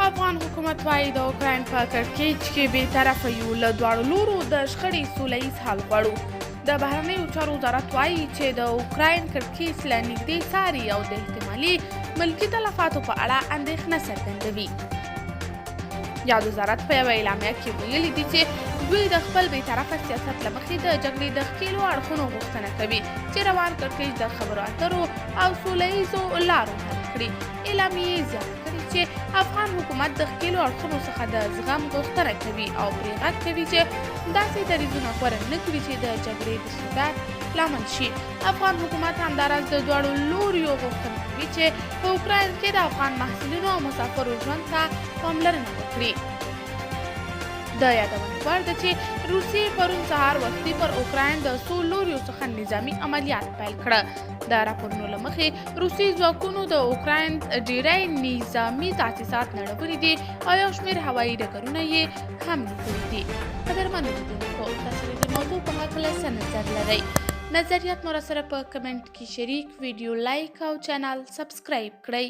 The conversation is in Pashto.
افغان حکومت وايي د اوکراین په کړکېچ کې بې طرفه یو، له دواړو لورو د شخړې سوله ییز حل غواړو. د بهرنیو چارو وزارت وايي چې د اوکراین کړکېچ له نږدې څاري او د احتمالي ملکي تلفاتو په اړه اندېښنه څرګندوي. یاد وزارت په یوه اعلامیه کې ویلي دي چې دوی د خپل بې طرفه سیاست له مخې د جګړې د ښکېلو اړخونو غوښتنه کوي چې روان کړکېچ د خبرو اترو او سوله ییزو لارو حل کړي. اعلامیې زیاته کړې چې افغان حکومت د ښکېلو اړخونو څخه د زغم غوښتنه کوي او پرې غږ کوي چې داسې دریځونه غوره نه کړي چې د جګړې د شدت لامل شي. افغان حکومت همداراز د دواړو لوریو غوښتنه کوي چې په اوکراین کې د افغان محصلینو او مسافرو ژوند ته پاملرنه وکړي. د یادونې وړ ده چې روسیې پرون سهار وختي پر اوکراین د څو لوریو څخه نظامي عملیات پیل کړه. د راپورونو له مخې روسي ځواکونو د اوکراین ډیری نظامي تاسیسات نړولي دي او یو شمېر هوایي ډګرونه یې هم نیولي دي. قدرمنو لیدونکو، تاسو د دې موضوع په هکله څه نظر لرئ؟ نظریات مو راسره په کمنټ کې شریک، ویډیو لایک او چینل سبسکرایب کړئ.